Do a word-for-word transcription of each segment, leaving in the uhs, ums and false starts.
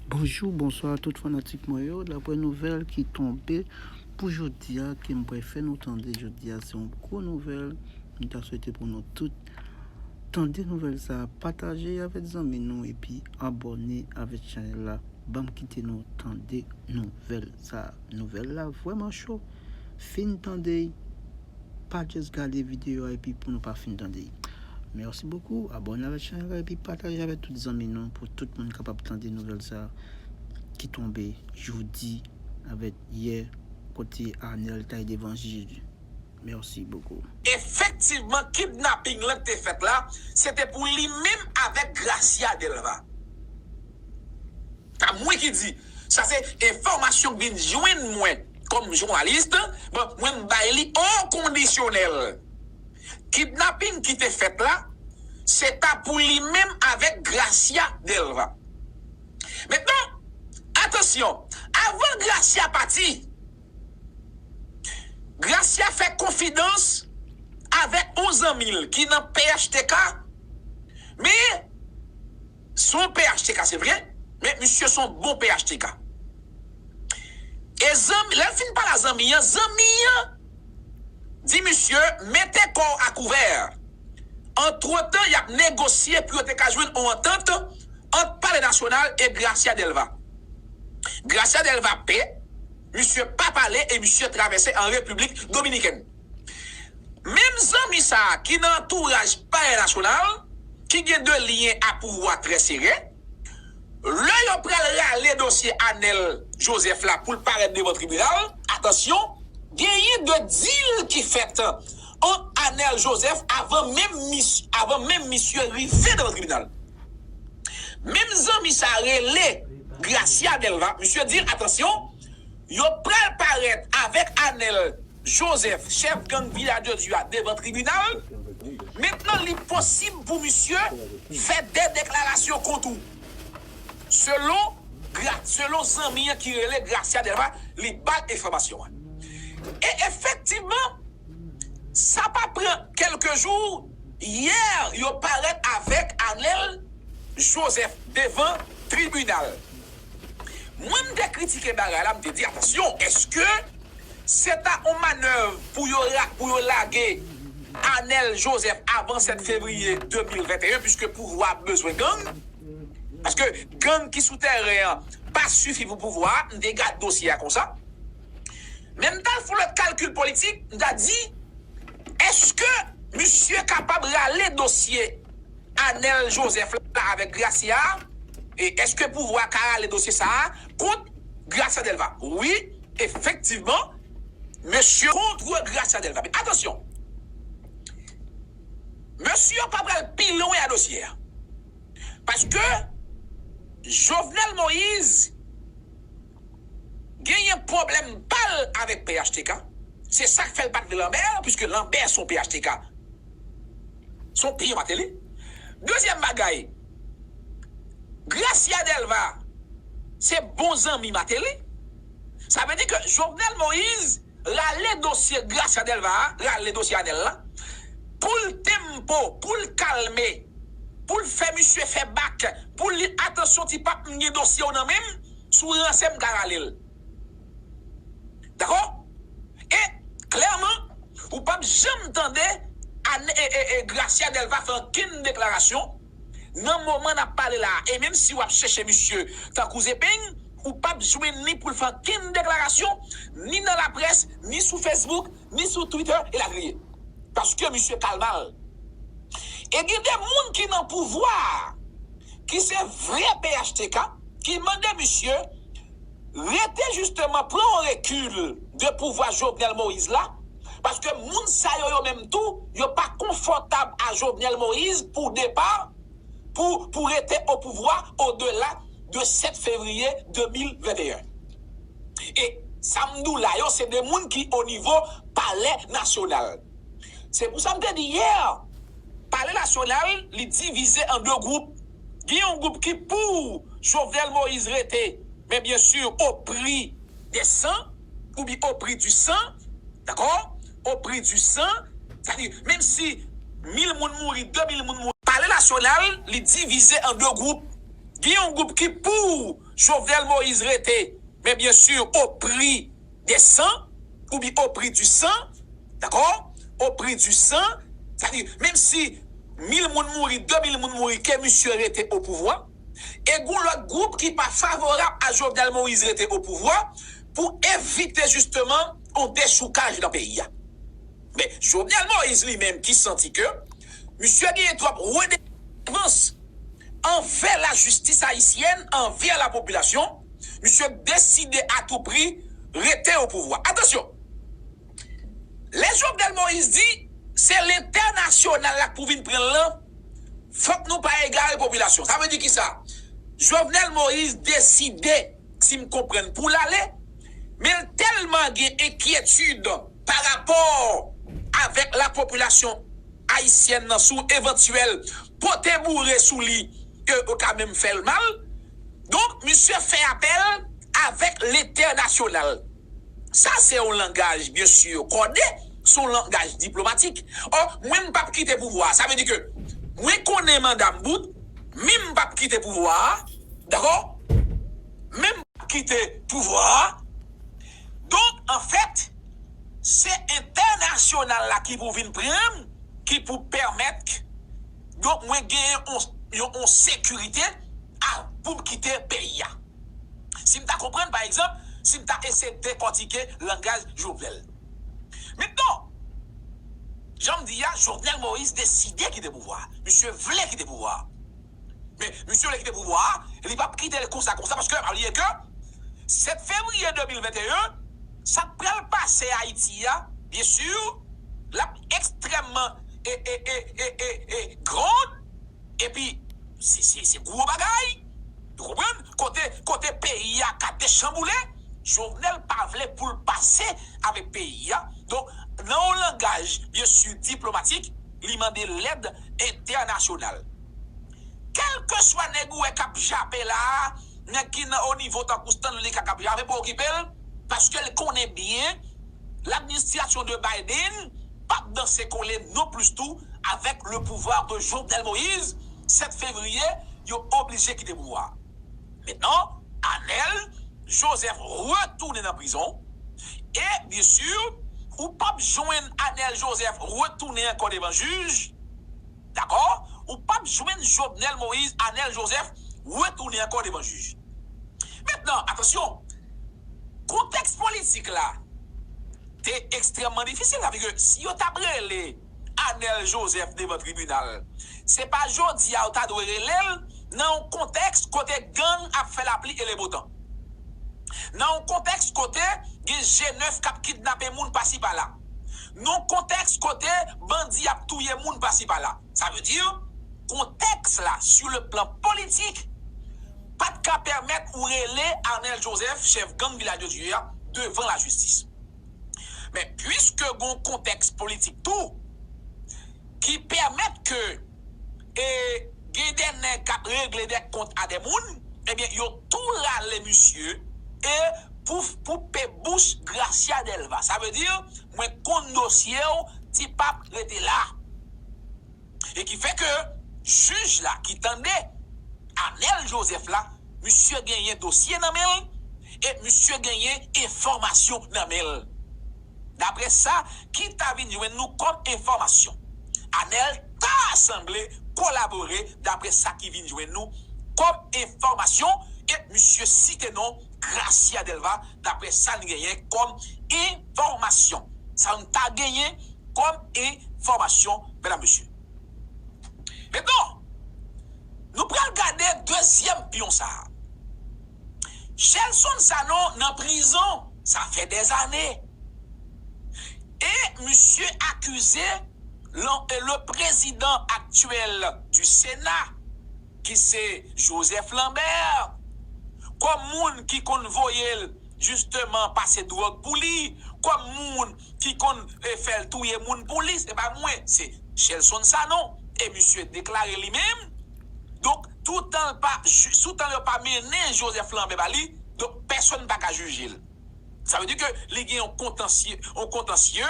Bonjou, bonswa tout fanatik mwen yo. Daprè nouvèl ki tonbe pou jodi a, ke m pral fè nou tande jodi a, se yon gwo nouvèl. M ta swete pou nou tout tande nouvèl sa, pataje avèk zanmi nou epi abòne avèk chanèl la. Ban m kite nou tande nouvèl sa. Nouvèl la vrèman cho. Fin tande, pa just gade videyo a epi pou nou pa fin tande. Mèsi bokou. Abòne avèk chanèl la epi pataje avèk tout zanmi nou pou tout moun kapab tande nouvèl sa ki tonbe jodi avèk yè kote Anèl t al devan jij. Mèsi bokou. Efektivman, kidnaping lan ki te fèt la, se te pou li menm avèk Gracia Delva. A mwen ki di, sa se enfòmasyon k vin jwenn mwen kòm jounalis, bon, mwen m bay li o kondisyonèl. Kidnaping ki te fèt la, se ta pou li menm avèk Gracia Delva. Mentnan, atansyon, avan Gracia pati, Gracia fè konfidans avèk yon zanmi l ki nan P H T K, men se yon P H T K, se vre, men misye se yon bon P H T K. E zanmi, lè l fin pale a zanmi an, zanmi an di misye, mete kò w a kouvè. Antretan, y ap negosye pou yo te ka jwenn yon antant ant Palè Nasyonal e Gracia Delva. Gracia Delva pè, misye pa pale e misye travèse an Repiblik Dominikèn. Menm zanmi sa a ki nan antouraj Palè Nasyonal, ki gen de lyen a pouvwa trè sere, lè yo pral rale dosye Anèl Joseph la pou l parèt devan tribinal, atansyon, genyen de dil ki fèt ant Anèl Joseph avan menm mis, avan menm misye rive devan tribinal. Menm zanmi sa a rele Gracia Delva, misye di l, atansyon, yo pral parèt avèk Anèl Joseph, chèf gang Village de Dieu a, devan tribinal. Mentnan, li posib pou misye fè de deklarasyon kont ou. Selon, selon zanmi an ki rele Gracia Delva, li ba l enfòmasyon an. E efektivman, sa pa pran kèlke jou, yè, yo parèt avèk Anèl Joseph devan tribinal. Mwen, m te kritike bagay la, m te di, atansyon, èske se ta yon manèv pou yo, pou yo lage Anèl Joseph avan sèt fevriye de mil venteyen, piske pouvwa ap bezwen gang? Paske gang ki sou tèren an pa sifi pou pouvwa a, m te gade dosye a konsa. Men m t al fè yon lòt kalkil politik, m ta di, èske misye kapab rale dosye Anèl Joseph la avèk Gracia a? E èske pouvwa a ka rale dosye sa a kont Gracia Delva? Wi, efektivman, mesye kont Gracia Delva. Men atansyon, mesye pa pral pi lwen a dosye a. Paske Jovenel Moïse genyen pwoblèm pa l avèk P H T K. Se sa k fè l pa t vle Lambert, piske Lambert se yon P H T K. Se yon pye Martelly. Dezyèm bagay, Gracia Delva se bon zanmi Martelly. Sa vle di ke Jovenel Moïse rale dosye Gracia Delva a, rale dosye Anèl la, pou l tempo, pou l kalme, pou l fè misye fè bak, pou l di, atansyon ti pap, m gen dosye w nan men m, si w ranse m ka rale l. Dakò? E klèman, ou p ap janm tande Gracia Delva fè ankenn deklarasyon nan moman n ap pale la a. E menm si w ap chèche misye tankou zepeng, ou p ap jwenn li pou l fè ankenn deklarasyon, ni nan laprès, ni sou Facebook, ni sou Twitter, elatriye. Paske misye kalmal. E gen de moun ki nan pouvwa a, ki se vre P H T K, ki mande misye rete jisteman pran yon rekil de pouvwa Jovenel Moïse la, paske moun sa yo, yo menm tou, yo pa konfòtab a Jovenel Moïse pou depa, pou, pou rete o pouvwa odela de sèt fevriye de mil venteyen. E sa m di w la yo, se de moun ki o nivo Palè Nasyonal. Se pou sa m te di yè, Palè Nasyonal, li divize an de gwoup. Gen yon gwoup ki pou Jovenel Moïse rete, men byen si, o pri de san, oubyen o pri di san, dakò? O pri di san, sa di, menm si mil moun mouri, de mil moun mouri. Palè Nasyonal, li divize an de gwoup. Gen yon gwoup ki pou Jovenel Moïse rete, men byen si, o pri de san, oubyen o pri di san, dakò? O pri di san, sa di, menm si mil moun mouri, de mil moun mouri, ke misye rete o pouvwa, e gon lòt gwoup ki pa favorab a Jovenel Moïse rete o pouvwa pou evite jisteman yon dechoukaj nan peyi a. Men Jovenel Moïse li menm ki santi ke misye genyen twòp redevans anvè lajistis ayisyèn, anvè lapopilasyon, misye deside a tou pri rete o pouvwa. Atansyon! Lè Jovenel Moïse di se lentènasyonal la k pou vin pran l lan, fòk nou pa egare popilasyon. Sa vle di kisa? Jovenel Moïse deside, si m konprann, pou l ale, men l tèlman gen enkyetid pa rapò avèk lapopilasyon ayisyèn nan sou evantyèl pote boure sou li ke yo ka menm fè l mal. Donk, misye fè apèl avèk lentènasyonal. Sa se yon langaj, byen si, kòde, se yon langaj diplomatik. Ò, mwen m p ap kite pouvwa a. Sa vle di ke mwen konnen manda m bout, men m p ap kite pouvwa a, dakò? Men m p ap kite pouvwa a. Donk, anfèt, se entènasyonal la ki pou vin pran m, ki pou pèmèt, donk, mwen genyen yon, yon, yon sekirite a, pou m kite peyi a. Si m ta konprann, pa egzanp, si m ta eseye dekòtike langaj Jovenel. Mentnan, jan m di a, Jovenel Moïse deside kite pouvwa a. Misye vle kite pouvwa a. Men, misye vle kite pouvwa a, li p ap kite l konsa, konsa, paske, pa bliye ke sèt fevriye de mil venteyen, sa k pral pase Ayiti a, byen si, l ap ekstrèmman e, e, e, e, e, e, grand, epi, se, se, se gwo bagay. Ou konprann? Kote, kote peyi a ka dechanboule, Jovenel pa vle pou l pase avèk peyi a. Donk, nan yon langaj, byen si, diplomatik, li mande lèd entènasyonal. Kèlkeswa nèg ou wè k ap jape la a, nèg ki nan o nivo tankou Stanley Ka k ap jape, pa okipe l, paske l konnen byen, ladministrasyon de Biden p ap danse kole non plis tou avèk le pouvoir de Jovenel Moïse. Sèt fevriye, yo oblije kite pouvwa a. Mentnan, Anèl Joseph retounen nan prizon. E, byen si, ou p ap jwenn Anèl Joseph retounen ankò devan jij. Dakò? Ou p ap jwenn Jovenel Moïse, Anèl Joseph retounen ankò devan jij. Mentnan, atansyon, kontèks politik la te ekstrèmman difisil. Sa vle di ke si yo t ap rele Anèl Joseph devan tribinal, se pa jodi a yo ta dwe rele l nan yon kontèks kote gang ap fè lapli e le botan. Nan yon kontèks kote gen G nèf k ap kidnape moun pasi pala. Nan yon kontèks kote bandi ap touye moun pasi pala. Sa vle di, kontèks la, sur le plan politik, pa t ka pèmèt ou rele Arnel Joseph, chèf gang Vilaj de Dye a, devan lajistis. Men, piske gon kontèks politik tou, ki pèmèt ke, e, gen de nèg k ap regle de kont a de moun, ebyen, yo tou rale misye, e pou, pou pe bouch Gracia Delva. Sa vle di, mwen konn dosye w, ti pap rete la. E ki fè ke jij la ki tande Arnel Joseph la, misye genyen dosye nan men l, e misye genyen enfòmasyon nan men l. Daprè sa ki ta vin jwenn nou kòm enfòmasyon, Arnel ta sanble kolabore, daprè sa ki vin jwenn nou kòm enfòmasyon, e misye site non Gracia Delva, daprè sa n genyen kòm enfòmasyon. Sa n ta genyen kòm enfòmasyon, medam, mesye. Mentnan, nou pral gade dezyèm pyon sa a. Shelson Sanon nan prizon, sa fè dèzane. E misye akize le, le président actuel du Sénat, ki se Joseph Lambert, kòm moun ki konn voye l, jisteman, pase dwòg pou li, kòm moun ki konn, e, fè l touye moun pou li. Se pa mwen, se Shelson Sanon. E misye deklare li menm. Donk, toutan l pa, toutan yo pa mennen Joseph Lambert ba li, donk, pèsonn pa ka jije l. Sa vle di ke li gen yon kontansye, yon kontansye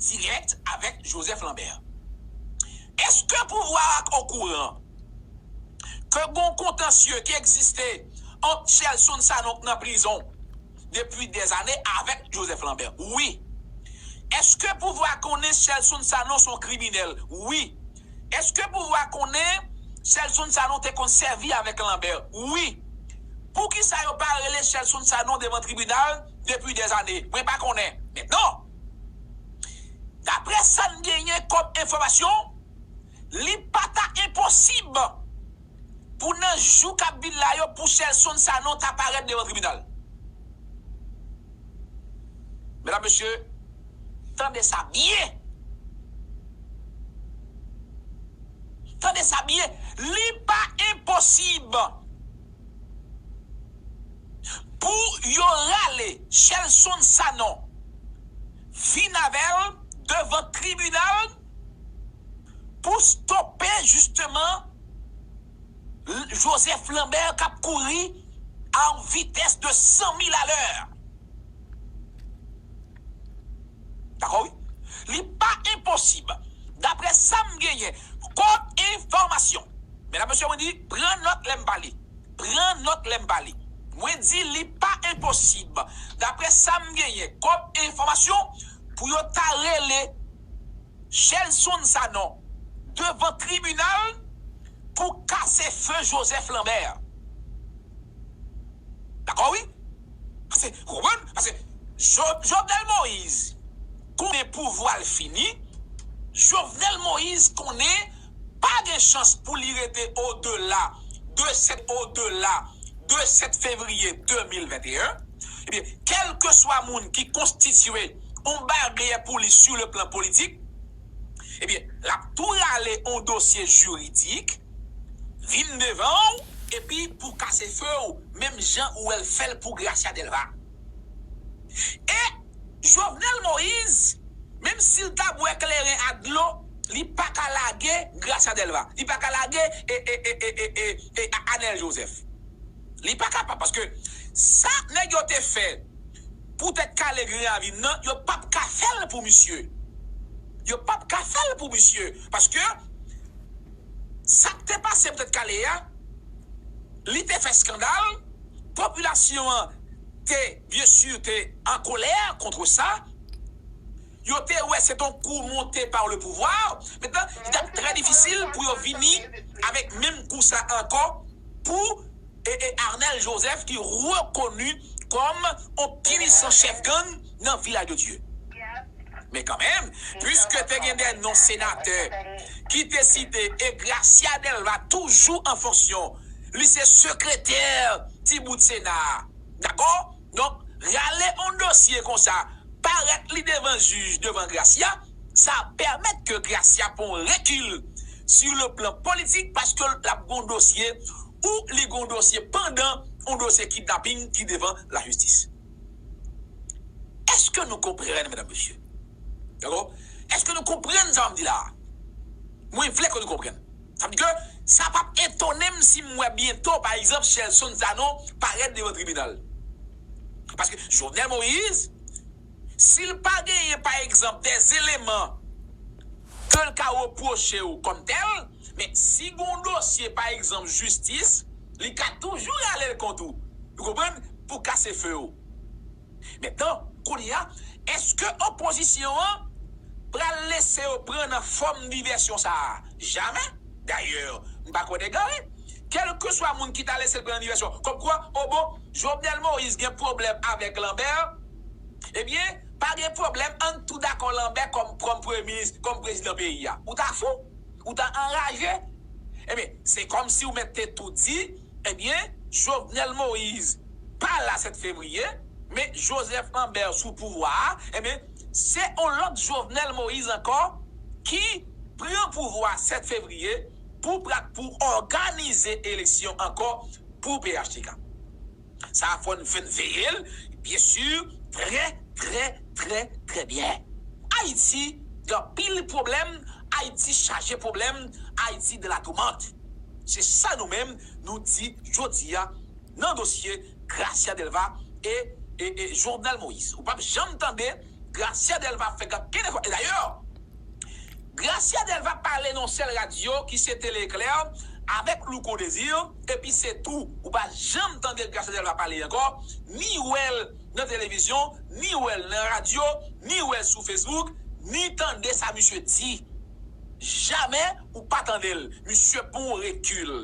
dirèk avèk Joseph Lambert. Èske pouvwa a okouran ke gon kontansye ki egziste Shelson Sanon k nan prizon depi dèzane avèk Joseph Lambert. Wi. Èske pouvwa konnen Shelson Sanon se yon kriminèl? Wi. Èske pouvwa konnen Shelson Sanon te konn sèvi avèk Lambert? Wi. Poukisa yo pa rele Shelson Sanon devan tribinal depi dèzane? Mwen pa konnen. Mentnan, daprè sa n genyen kòm enfòmasyon, li pa ta enposib pou nan jou k ap vin la yo, pou Shelson Sanon ta parèt devan tribinal. Medam, mesye, tande sa byen. Tande sa byen. Li pa enposib pou yo rale Shelson Sanon vin avè l devan tribinal pou stope jisteman Joseph Lambert k ap kouri a yon vitès de san mil alè. Dakò, wi? Li pa enposib. Daprè sa m genyen kòm enfòmasyon. Medam, mesye, mwen di, pran nòt lè m pale. Pran nòt lè m pale. Mwen di, li pa enposib. Daprè sa m genyen kòm enfòmasyon, pou yo ta rele Shelson Sanon devan tribinal pou kase fe Joseph Lambert. Dakò, wi? Paske, ou konprann? Paske Jo-, Jovenel Moïse konnen pouvwa l fini. Jovenel Moïse konnen pa gen chans pou li rete odela de sèt, odela de sèt fevriye de mil venteyen. Ebyen, kèlkeswa moun ki konstitye yon baryè pou li sou le plan politik, ebyen, l ap tou rale yon dosye jiridik, vin devan w, epi pou kase fe w, menm jan ou wè l fè l pou Gracia Delva. E Jovenel Moïse, menm si l ta bwè kleren ak dlo, li pa ka lage Gracia Delva. Li pa ka lage e, e, e, e, e, e, e, Arnel Joseph. Li pa kapab, paske sa nèg yo te fè pou tèt kale Gran Ravin nan, yo p ap ka fè l pou misye. Yo p ap ka fè l pou misye, paske sa k te pase pou tèt kale a, li te fè eskandal, popilasyon an te, byen si, te an kolè kont sa. Yo te wè se t on kou monte par le pouvoir. Mentnan, li t ap trè difisil pou yo vini avèk menm kou sa ankò pou e, e Arnel Joseph ki rekoni kòm on pwisan chèf gang nan Vilaj de Dye. Men kanmenm, piske te gen de non senatè ki te site e Gracia Delva toujou an fonksyon, li se sekretè ti bout Sena a. Dakò? Donk, rale on dosye konsa, parèt li devan jij, devan Gracia, sa pèmèt ke Gracia pran on rekil sur le plan politik, paske l ap gon dosye, ou li gon dosye pandan on dosye kidnaping ki devan lajistis. Èske nou konprann, medam, mesye? Dakò? Èske nou konprann sa m di la a? Mwen vle ke nou konprann. Sa vle di ke sa p ap etone m si m wè byento, pa egzanp, Shelson Sanon parèt devan tribinal. Paske Jovenel Moïse, si l pa genyen, pa egzanp, de eleman ke l ka repwoche w kòm tèl, men si gon dosye, pa egzanp, jistis, li ka toujou rale l kont ou. Ou konprann? Pou kase fe w. Mentnan, kounye a, èske opozisyon an pral lese yo pran nan fòm divèsyon sa a? Jamè. Dayè, m pa kwè nan egare. Kèlkeswa moun ki ta lese l pran nan divèsyon, kòmkwa, o bon, Jovenel Moïse gen pwoblèm avèk Lambert, ebyen, pa gen pwoblèm, ann tou dakò Lambert kòm, kòm premye minis, kòm prezidan peyi a. Ou ta fou? Ou ta anraje? Ebyen, se kòmsi ou mèt te tou di, ebyen, Jovenel Moïse pa la sèt fevriye, men Joseph Lambert sou pouvwa a, ebyen, se on lòt Jovenel Moïse ankò ki pran pouvwa sèt fevriye pou pra-, pou òganize eleksyon ankò pou P H T K. Sa a fò n, fò n veye l, byen si, trè, trè, trè, trè byen. Ayiti gen anpil pwoblèm, Ayiti chaje pwoblèm, Ayiti dans la tourmente. Se sa nou menm, nou di jodi a nan dosye Gracia Delva e, e, e Jovenel Moïse. Ou p ap janm tande Gracia Delva fè okenn efò. E dayè, Gracia Delva pale nan yon sèl radyo ki se Tele Eklè, avèk Louko Désir, epi se tou. Ou pa janm tande Gracia Delva pale ankò, ni wè l nan televizyon, ni wè l nan radyo, ni wè l sou Facebook, ni tande sa misye di. Jamè ou pa tande l. Misye pran yon rekil.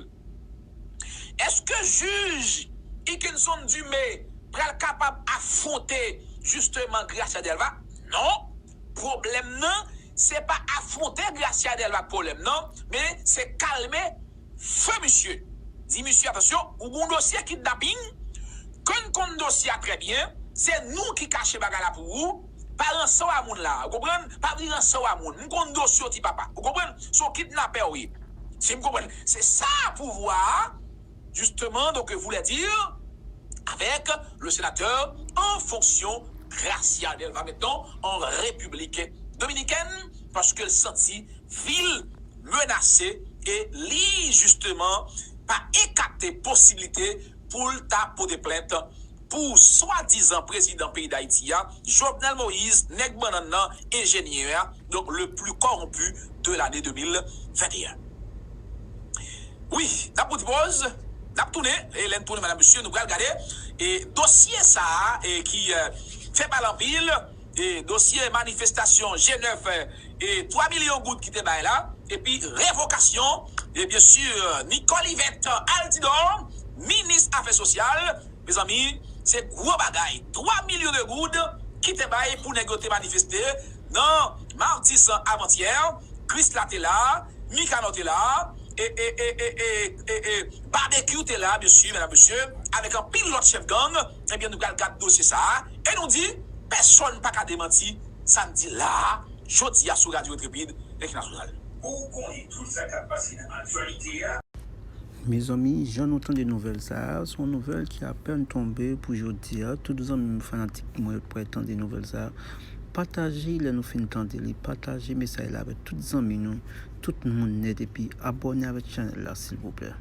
Èske jij Hickenson Dumé pral kapab afwonte jisteman Gracia Delva? Non. Pwoblèm nan, se pa afwonte Gracia Delva k pwoblèm nan, men se kalme feu misye. Di misye, atansyon, ou gon dosye kidnaping, ke n konn dosye a trè byen, se nou ki kache bagay la pou ou, pa ranse w a moun la, ou konprann? Pa vin ranse w a moun. M konn dosye w, ti papa. Ou konprann? Se yon kidnapè w ye. Si m konprann, se sa pouvwa a, justement, donc, voulait dire avec le sénateur en fonction, Gracia Delva, maintenant en République dominicaine, paske l santi vi l menase e li, justement, pa ekate posiblite pou l ta pote plent pou swadizan prezidan peyi Dayiti a, Jovenel Moïse, nèg bannann nan, enjenyè a, donc le plus corrompu de l'année deux mille vingt et un. Wi, n ap pran ti poz, n ap tounen, e lè n tounen, madam, mesye, nou pral gade, e dosye sa a, e ki, e, fè pale anpil, e dosye manifestasyon G nèf, e twa milyon goud ki te bay la, epi revokasyon, e byensi, Nicole Yvette Altidor, minis afè sosyal, mezanmi, se gwo bagay. Twa milyon de goud ki te bay pou nèg yo te manifeste nan Matisan avantyè, Krisla te la, Mikanò te la, e, e, e, e, e, e, e Babekyou te la, byensi, medam, mesye, avèk anpil lòt chèf gang, ebyen, nou pral gad dosye sa a, e nou di, pèsonn pa ka demanti sa n di la a, jodi a sou Radyo Entrepid Entènasyonal. Pou w konnen tout sa k ap pase nan aktyalite a. Mezanmi, jan nou tande nouvèl sa a, se yon nouvèl ki apèn tonbe pou jodi a. Tout zanmi m fanatik mwen yo t pral tande nouvèl sa a, pataje lè nou fin tande li, pataje mesaj la avèk tout zanmi nou, tout moun nèt, epi abòne avèk chanèl la, silvouplè.